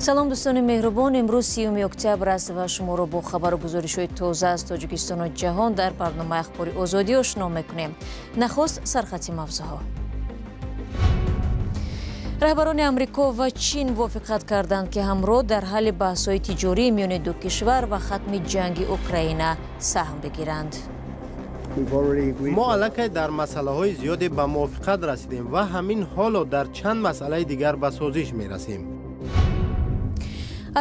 Салом, дӯстони меҳрубон. Имрӯз 30 октябр аст ва шуморо бо хабару гузоришҳои тоза аз Тоҷикистону ҷаҳон дар барномаи «Ахбори Озодӣ» ошно мекунем. Нахуст сархати мавзӯъҳо. Раҳбарони Амрико ва Чин мувофиқат карданд, ки ҳамроҳ дар ҳалли баҳсҳои тиҷории миёни ду кишвар ва хатми ҷанги Украина саҳм бигиранд. Мо аллакай дар масъалаҳои зиёде ба мувофиқат расидем ва ҳамин ҳоло дар чанд масъалаи дигар ба созиш мерасем.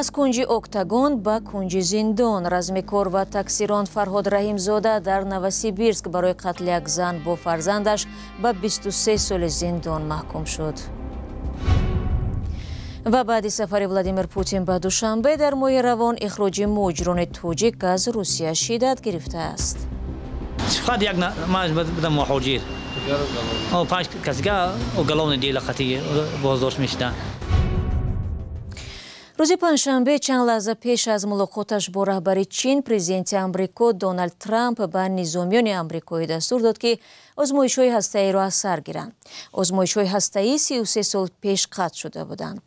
Аз кунҷи октагон ба кунҷи зиндон. Размикор ва таксирон Фарҳод Раҳимзода дар Новосибирск барои қатли як зан бо фарзандаш ба 23 соли зиндон маҳкум шуд. Ва баъди сафари Владимир Путин ба Душанбе дар моҳи равон, ихроҷи муҳоҷирони тоҷик аз Русия шиддат гирифтааст. Фақат як ман будам муҳоҷир, панҷ касига уголовное дело қатъи боздошт мешуданд. Рӯзи панҷшанбе, чанд лаҳза пеш аз мулоқоташ бо раҳбари Чин, президенти Амрико Доналд Трамп ба низомиёни амрикоӣ дастур дод, ки озмоишҳои ҳастаиро аз сар гиранд. Озмоишҳои ҳастаӣ 33 сол пеш қатъ шуда буданд.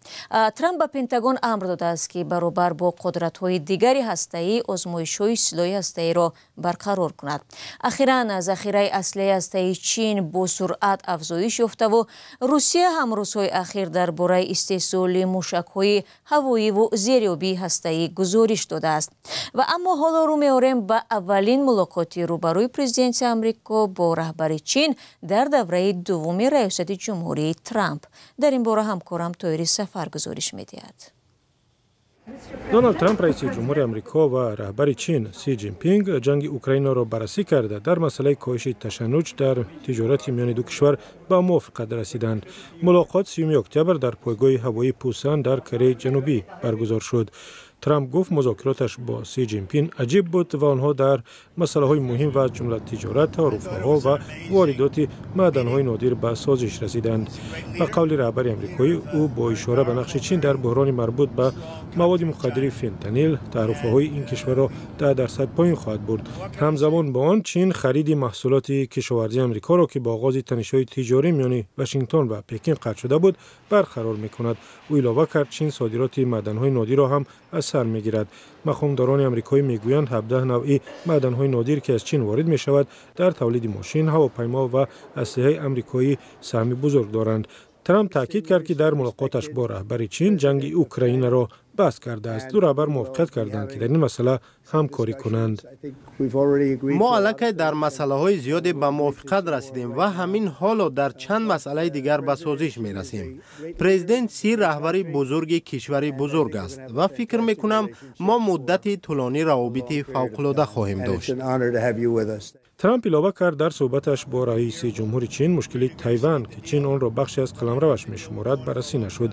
Трамп ба Пентагон амр додааст, ки баробар бо қудратҳои дигари ҳастаӣ озмоишҳои силоҳи ҳастаиро барқарор кунад. Ахиран захираи аслиҳаи ҳастаии Чин бо суръат афзоиш ёфтаву Русия ҳам рӯзҳои ахир дар бораи истеҳсоли мушакҳои ҳавоиву зериобии ҳастаӣ гузориш додааст. Ва аммо ҳоло рӯ меорем ба аввалин мулоқоти рӯбарӯи президенти Амрико бо раҳбари Чин дар давраи дуввуми раёсати ҷумҳурии Трамп. Дар ин бора ҳамкорам Тоҳири Сафар гузориш медиҳад. Доналд Трамп, раиси ҷумҳури Амрико, ва раҳбари Чин Си Ҷинпинг ҷанги Украинаро баррасӣ карда, дар масъалаи коҳиши ташаннуҷ дар тиҷорати миёни ду кишвар ба мувофиқат расиданд. Мулоқот 30 октябр дар пойгоҳи ҳавоии Пусан дар Кореяи Ҷанубӣ баргузор шуд. Трамп гуфт, музокироташ бо Си Ҷинпин аҷиб буд ва онҳо дар масъалаҳои муҳим ва аз ҷумла тиҷорат, таърифаҳо ва воридоти маъданҳои нодир ба созиш расиданд. Ба қавли раҳбари амрикоӣ, ӯ бо ишора ба нақши Чин дар буҳрони марбут ба маводи мухаддири фентанил таърифаҳои ин кишварро 10% поин хоҳад бурд. Ҳамзамон бо он, Чин хариди маҳсулоти кишоварзии Амрикоро, ки бо оғози танишҳои тиҷорӣ миёни Вашингтон ва Пекин қатъ шуда буд, барқарор мекунад. Ӯ илова кард, Чин содироти маъданҳои нодирро ҳам аз сар мегирад. Мақомдорони амрикоӣ мегӯянд, 17 навъи маъданҳои нодир, ки аз Чин ворид мешавад, дар тавлиди мошин, ҳавопаймо ва аслиҳаи амрикоӣ саҳми бузург доранд. Трамп таъкид кард, ки дар мулоқоташ бо раҳбари Чин ҷанги Украинаро баҳс кардааст. Ду раҳбар мувофиқат карданд, ки дар ин масъала ҳамкорӣ кунанд. Мо аллакай дар масъалаҳои зиёде ба мувофиқат расидем ва ҳамин ҳоло дар чанд масъалаи дигар ба созиш мерасем. Президент Си раҳбари бузурги кишвари бузург аст ва фикр мекунам, мо муддати тӯлонӣ равобити фавқулода хоҳем дошт. Трамп илова кард, дар суҳбаташ бо раиси ҷумҳури Чин мушкили Тайван, ки Чин онро бахше аз қаламраваш мешуморад, баррасӣ нашуд.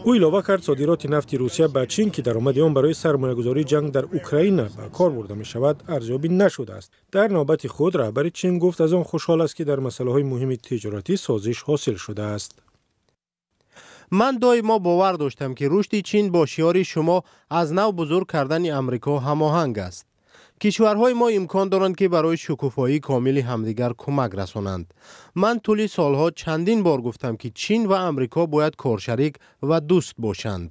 Ӯ илова кард, содироти нафти Русия ба Чин, ки даромади он барои сармоягузории ҷанг дар Украина ба кор бурда мешавад, арзёбӣ нашудааст. Дар навбати худ раҳбари Чин гуфт, аз он хушҳол аст, ки дар масъалаҳои муҳими тиҷоратӣ созиш ҳосил шудааст. Ман доимо бовар доштам, ки рушди Чин бо шиори шумо аз нав бузург кардани Амрико ҳамоҳанг аст. Кишварҳои мо имкон доранд, ки барои шукуфоии комили ҳамдигар кӯмак расонанд. Ман тӯли солҳо чандин бор гуфтам, ки Чин ва Амрико бояд коршарик ва дӯст бошанд.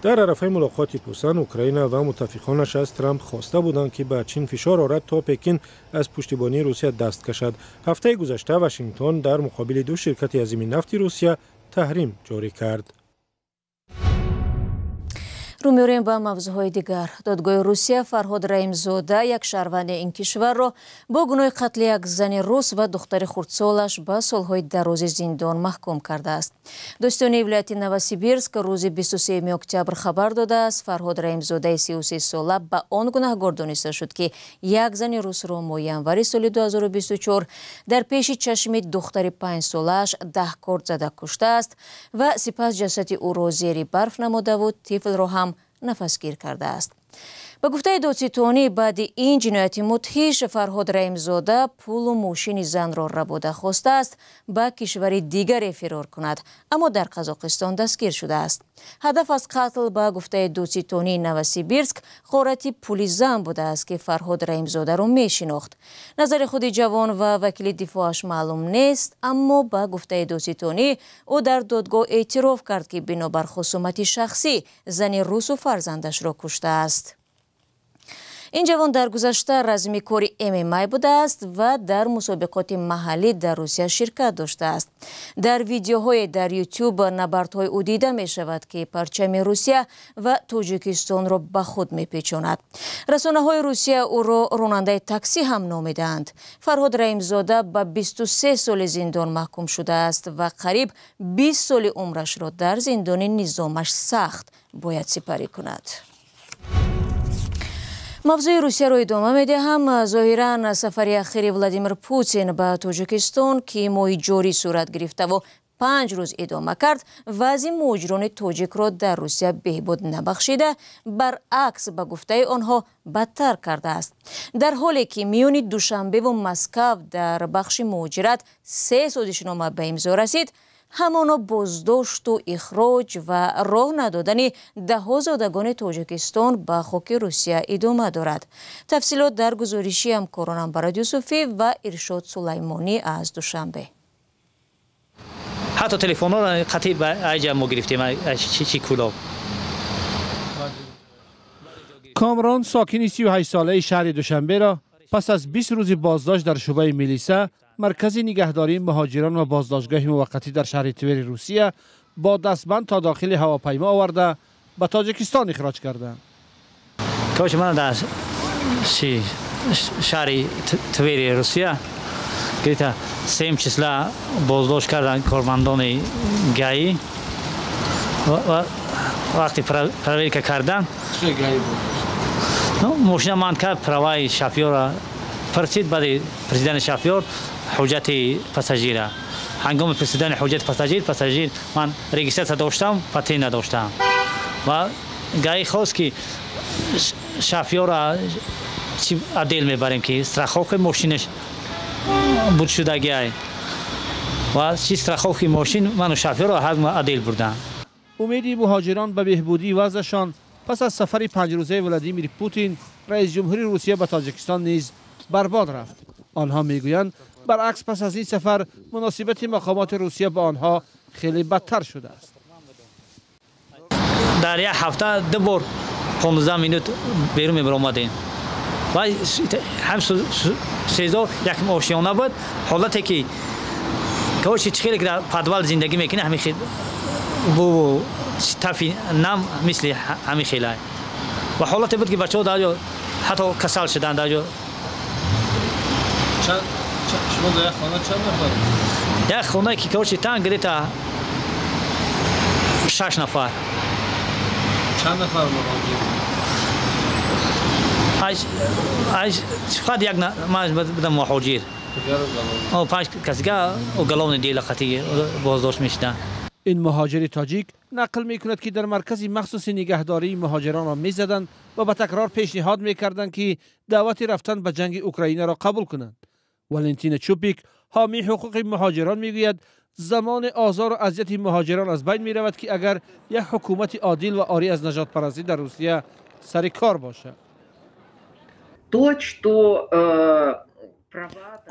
Дар арафаи мулоқоти Пусан Украина ва муттафиқонаш аз Трамп хоста буданд, ки ба Чин фишор орад, то Пекин аз пуштибонии Русия даст кашад. Ҳафтаи гузашта Вашингтон дар муқобили ду ширкати азими нафти Русия таҳрим ҷорӣ кард. Рӯ меорем ба мавзӯъҳои дигар. Додгоҳи Русия Фарҳод Раимзода, як шаҳрванди ин кишварро, бо гуноҳи қатли як зани рус ва духтари хурдсолаш ба солҳои дарози зиндон маҳкум кардааст. Додситонии вилояти Новосибирск рӯзи 23 октябр хабар додааст, Фарҳод Раимзодаи 33 сола ба он гунаҳгор дониста шуд, ки як зани русро моҳи январи соли 2024 дар пеши чашми духтари 5-солааш 10 корд зада куштааст ва сипас ҷасади ӯро зери барф намодаву тифлро ҳам нафасгир кардааст. Ба гуфтаи додситонӣ, баъди ин ҷинояти мудҳиш Фарҳод Раимзода пулу мошини занро рабуда хостааст ба кишвари дигаре фирор кунад, аммо дар Қазоқистон дастгир шудааст. Ҳадаф аз қатл, ба гуфтаи додситонии Новосибирск, ғорати пули зан будааст, ки Фарҳод Раимзодаро мешинохт. Назари худи ҷавон ва вакили дифоъаш маълум нест, аммо ба гуфтаи додситонӣ, ӯ дар додгоҳ эътироф кард, ки бинобар хусумати шахсӣ зани русу фарзандашро куштааст. Ин ҷавон дар гузашта размикори ММА будааст ва дар мусобиқоти маҳаллӣ дар Русия ширкат доштааст. Дар видеоҳое дар Ютуб набардҳои ӯ дида мешавад, ки парчами Русия ва Тоҷикистонро ба худ мепечонад. Расонаҳои Русия ӯро ронандаи таксӣ ҳам номидаанд. Фарҳод Раимзода ба 23 соли зиндон маҳкум шудааст ва қариб 20 соли умрашро дар зиндони низомаш сахт бояд сипарӣ кунад. Мавзӯи Русияро идома медиҳам. Зоҳиран, сафари ахири Владимир Путин ба Тоҷикистон, ки моҳи ҷорӣ сурат гирифтаву 5 рӯз идома кард, вазъи муҳоҷирони тоҷикро дар Русия беҳбуд набахшида, баръакс, ба гуфтаи онҳо, бадтар кардааст. Дар ҳоле ки миёни Душанбеву Москав дар бахши муҳоҷират се созишнома ба имзо расид, ҳамоно боздошту ихроҷ ва роҳ надодани даҳҳо зодагони Тоҷикистон ба хоки Русия идома дорад. Тафсилот дар гузориши ҳамкоронам Барод Юсуфӣ ва Иршод Сулаймонӣ аз Душанбе. Ҳатто телефонҳоро қатъи айҷа мо гирифтем, чи Кӯлоб. Комрон, сокини 38-солаи шаҳри Душанберо пас аз 20 рӯзи боздошт дар шӯъбаи милиса, маркази нигаҳдории муҳоҷирон ва боздоштгоҳи муваққатӣ дар шаҳри Твери Русия бо дастбанд то дохили ҳавопаймо оварда, ба Тоҷикистон ихроҷ карданд. Короче, мана дар шаҳри Твери Русия где-то 3 числа боздошт карданд кормандони ГАИ. Вақти проверка кардан, мошина ман кард, праваи шофёра пурсид. Баъди пурсидани шофёр ҳуҷҷати пассажира, ҳангоми пурсидани ҳуҷҷати пассажир, ман регистрация доштам, патент надоштам. Ва ГАИ хост, ки шофёра чи отдел мебарем, ки страховкаи мошинаш буд шудагиай ва чи страховкаи мошин ману шофёро ҳар отдел бурдам. Умеди муҳоҷирон ба беҳбудии вазъашон пас аз сафари 5-рӯзаи Владимир Путин, раиси ҷумҳури Русия, ба Тоҷикистон низ барбод рафт. Онҳо мегӯянд, баръакс, пас аз ин сафар муносибати мақомоти Русия ба онҳо хеле бадтар шудааст. Дар як ҳафта ду бор 15 минут берун мебаромадем ва ҳам сезо як ошиёна буд. Ҳолате ки, короче, чӣ хеле ки дар подвал зиндагӣ мекунӣ, ҳамин хел бу тафи нам, мисли ҳамин хела. Ва ҳолате буд, ки бачаҳо дар ҷо ҳатто касал шуданд дар ҷо. Шумо дар як хона чанд нафар? Як хона ки, короче, танг, где-то шаш нафар. Чанд нафар муҳоҷир? Фақат як ман будам муҳоҷир, панҷ касига уголовный дело қатъи боздошт мешуданд. Ин муҳоҷири тоҷик нақл мекунад, ки дар маркази махсуси нигаҳдории муҳоҷиронро мезаданд ва ба такрор пешниҳод мекарданд, ки даъвати рафтан ба ҷанги Украинаро қабул кунанд. Валентина Чупик, ҳомии ҳуқуқи муҳоҷирон, мегӯяд, замони озору азияти муҳоҷирон аз байн меравад, ки агар як ҳукумати одил ва орӣ аз нажодпарастӣ дар Русия сари кор бошад.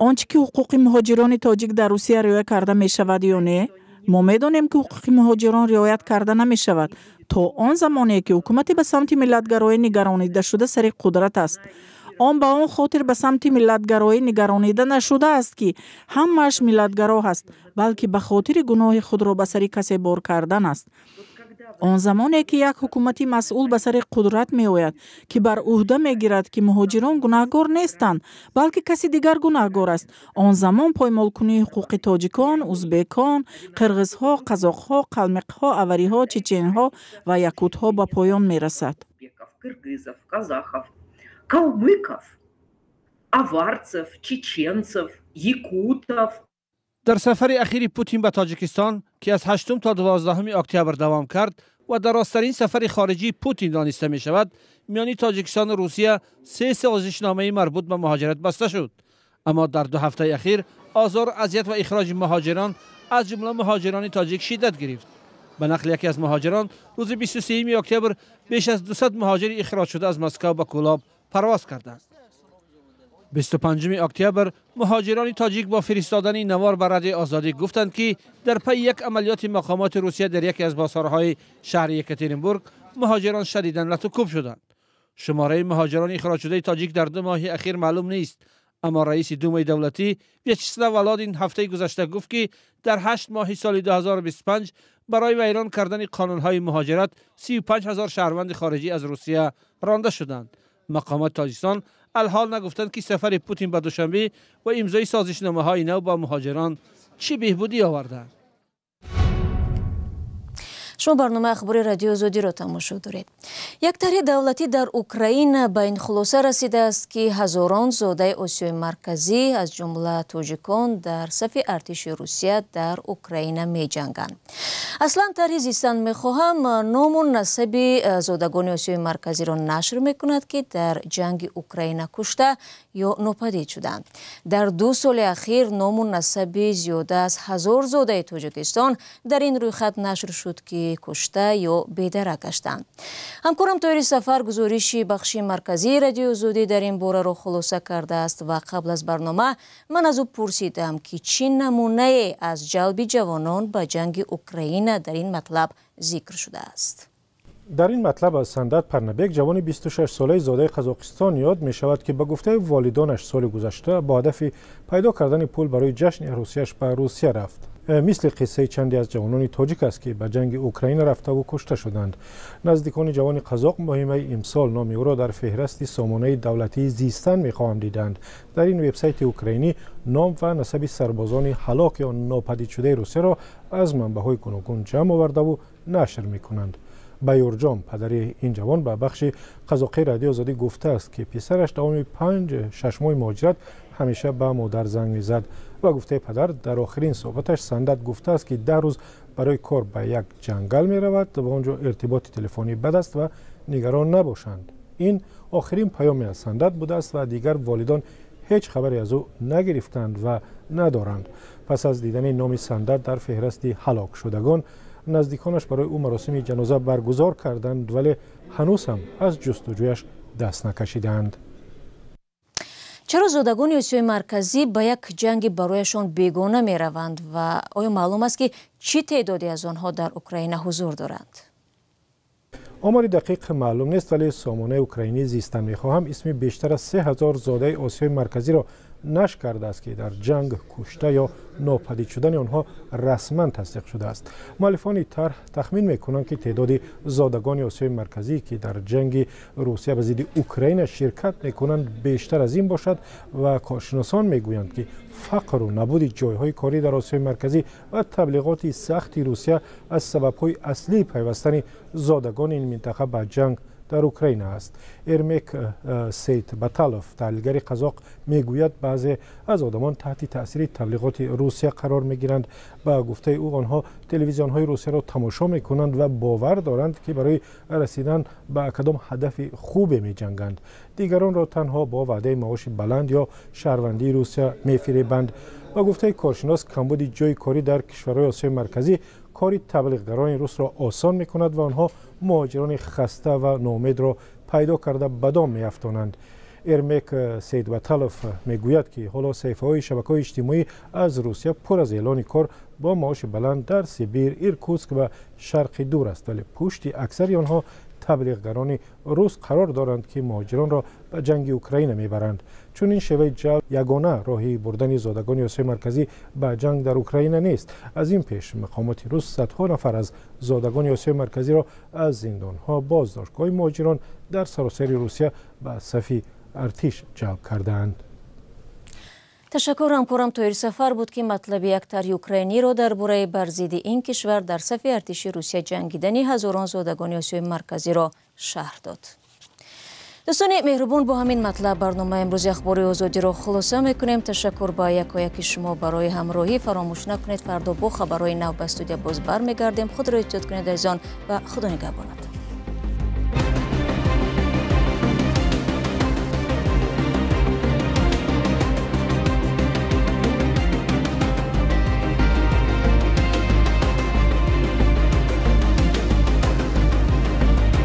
Он чӣ ки ҳуқуқи муҳоҷирони тоҷик дар Русия риоя карда мешавад ё не, мо медонем, ки ҳуқуқи муҳоҷирон риоят карда намешавад то он замоне, ки ҳукумати ба самти миллатгароӣ нигаронидашуда сари қудрат аст. Он ба он хотир ба самти миллатгароӣ нигаронида нашудааст, ки ҳамааш миллатгаро ҳаст, балки ба хотири гуноҳи худро ба сари касе бор кардан аст. Он замоне, ки як ҳукумати масъул ба сари қудрат меояд, ки бар ӯҳда мегирад, ки муҳоҷирон гунаҳгор нестанд, балки каси дигар гунаҳгор аст, он замон поймолкунии ҳуқуқи тоҷикон, узбекон, қирғизҳо, қазоқҳо, қалмиқҳо, авариҳо, чеченҳо ва якутҳо ба поён мерасад. Калмыков, аварцев, чеченцев, якутов. Дар сафари ахири Путин ба Тоҷикистон, ки аз 8 то 12 октябр давом кард. Ва дарозтарин сафари хориҷии Путин дониста мешавад, миёни Тоҷикистону Русия се созишномаи марбут ба муҳоҷират баста шуд. Аммо дар 2 ҳафтаи ахир озору азият ва ихроҷи муҳоҷирон, аз ҷумла муҳоҷирони тоҷик, шиддат гирифт. Ба нақли яке аз муҳоҷирон, рӯзи 23 октябр беш аз 200 муҳоҷири ихроҷшуда аз Москав ба Кӯлоб парвоз карданд. 25 октябр муҳоҷирони тоҷик бо фиристодани навор ба Радиои Озодӣ гуфтанд, ки дар пайи як амалиёти мақомоти Русия дар яке аз бозорҳои шаҳри Екатеринбург муҳоҷирон шадидан лату кӯб шуданд. Шумораи муҳоҷирони ихроҷшудаи тоҷик дар 2 моҳи ахир маълум нест, аммо раиси Думаи давлатӣ Вячеслав Володин ҳафтаи гузашта гуфт, ки дар 8 моҳи соли 2025 барои вайрон кардани қонунҳои муҳоҷират 35 ҳазор шаҳрванди хориҷӣ аз Русия ронда шуданд. Мақомоти Тоҷикистон алҳол нагуфтанд, ки сафари Путин ба Душанбе ва имзои созишномаҳои нав бо муҳоҷирон чӣ беҳбудӣ оварданд. Шумо барномаи ахбори Радиои Озодиро тамошо доред. Як тарҳи давлатӣ дар Украина ба ин хулоса расидааст, ки ҳазорон зодаи Осиёи Марказӣ, аз ҷумла тоҷикон, дар сафи артиши Русия дар Украина меҷанганд. Аслан тарҳи «Зистан мехоҳам» ному насаби зодагони Осиёи Марказиро нашр мекунад, ки дар ҷанги Украина кушта ё нопадид шуданд. Дар 2 соли ахир ному насаби зиёда аз 1000 зодаи Тоҷикистон дар ин рӯйхат нашр шуд, ки кушта ё бедарак гаштанд. Ҳамкорам Тоҳири Сафар гузориши бахши марказии Радиои Озодӣ дар ин бораро хулоса кардааст ва қабл аз барнома ман аз ӯ пурсидам, ки чӣ намунае аз ҷалби ҷавонон ба ҷанги Украина дар ин матлаб зикр шудааст. Дар ин матлаб аз Сандат Парнабек, ҷавони 26-солаи зодаи Қазоқистон, ёд мешавад, ки ба гуфтаи волидонаш соли гузашта бо ҳадафи пайдо кардани пул барои ҷашни арӯсияш ба Русия рафт. Мисли қиссаи чанде аз ҷавонони тоҷик аст, ки ба ҷанги Украина рафтаву кушта шуданд. Наздикони ҷавони қазоқ моҳи майи имсол номи ӯро дар феҳрасти сомонаи давлатии «Зистан мехоҳам» диданд. Дар ин вебсайти украинӣ ном ва насаби сарбозони ҳалок ё нопадидшудаи Русияро аз манбаъҳои гуногун ҷамъ овардаву нашр мекунанд. Баюрҷон, падари ин ҷавон, ба бахши қазоқии Радиои Озодӣ гуфтааст, ки писараш давоми 5-6 моҳи муҳоҷират ҳамеша ба модар занг мезад. Ба гуфтаи падар, дар охирин суҳбаташ Сандат гуфтааст, ки 10 рӯз барои кор ба як ҷангал меравад ва он ҷо иртиботи телефонӣ бад аст ва нигарон набошанд. Ин охирин паёме аз Сандат будааст ва дигар волидон ҳеҷ хабаре аз ӯ нагирифтанд ва надоранд. Пас аз дидани номи Сандат дар феҳрасти ҳалокшудагон, наздиконаш барои ӯ маросими ҷаноза баргузор карданд, вале ҳанӯз ҳам аз ҷустуҷӯяш даст накашидаанд. Чаро зодагони Осиёи Марказӣ ба як ҷанги барояшон бегона мераванд ва оё маълум аст, ки чӣ теъдоде аз онҳо дар Украина ҳузур доранд? Омори дақиқ маълум нест, вале сомонаи украинӣ «Зистан мехоҳам» исми бештар аз 3000 зодаи Осиёи Марказиро нашр кардааст, ки дар ҷанг кушта ё нопадид шудани онҳо расман тасдиқ шудааст. Муаллифони тарҳ тахмин мекунанд, ки теъдоди зодагони Осиёи Марказӣ, ки дар ҷанги Русия ба зидди Украина ширкат мекунанд, бештар аз ин бошад ва коршиносон мегӯянд, ки фақру набуди ҷойҳои корӣ дар Осиёи Марказӣ ва таблиғоти сахти Русия аз сабабҳои аслии пайвастани зодагони ин минтақа ба ҷанг дар Украина аст. Эрмек Сейтбаталов, таҳлилгари қазоқ, мегӯяд, баъзе аз одамон таҳти таъсири таблиғоти Русия қарор мегиранд. Ба гуфтаи ӯ, онҳо телевизионҳои Русияро тамошо мекунанд ва бовар доранд, ки барои расидан ба кадом ҳадафи хубе меҷанганд. Дигаронро танҳо бо ваъдаи маоши баланд ё шаҳрвандии Русия мефиребанд. Ба гуфтаи коршинос, камбуди ҷойи корӣ дар кишварҳои Осиёи Марказӣ кори таблиғгарони русро осон мекунад ва онҳо муҳоҷирони хаста ва ноумедро пайдо карда ба дом меафтонанд. Эрмек Сейдбаталов мегӯяд, ки ҳоло саҳифаҳои шабакаҳои иҷтимоӣ аз Русия пур аз эълони кор бо маоши баланд дар Сибир, Иркутск ва Шарқи Дур аст, вале пушти аксари онҳо таблиғгарони рус қарор доранд, ки муҳоҷиронро ба ҷанги Украина мебаранд. Чунин шеваи ҷалб ягона роҳи бурдани зодагони Осиёи Марказӣ ба ҷанг дар Украина нест. Аз ин пеш мақомоти рус садҳо нафар аз зодагони Осиёи Марказиро аз зиндонҳо, боздоштгоҳи муҳоҷирон дар саросари Русия ба сафи артиш ҷалб кардаанд. Ташаккур. Ҳамкорам Тоҳир Сафар буд, ки матлаби як тарҳи украиниро дар бораи бар зидди ин кишвар дар сафи артиши Русия ҷангидани ҳазорон зодагони Осиёи Марказиро шарҳ дод. Дӯстони меҳрубон, бо ҳамин матлаб барномаи имрӯзи Ахбори Озодиро хулоса мекунем. Ташаккур ба якояки шумо барои ҳамроҳӣ. Фаромӯш накунед, фардо бо хабарҳои нав ба студия боз бармегардем. Худро эҳтиёт кунед, азизон, ва Худо нигаҳбонатон.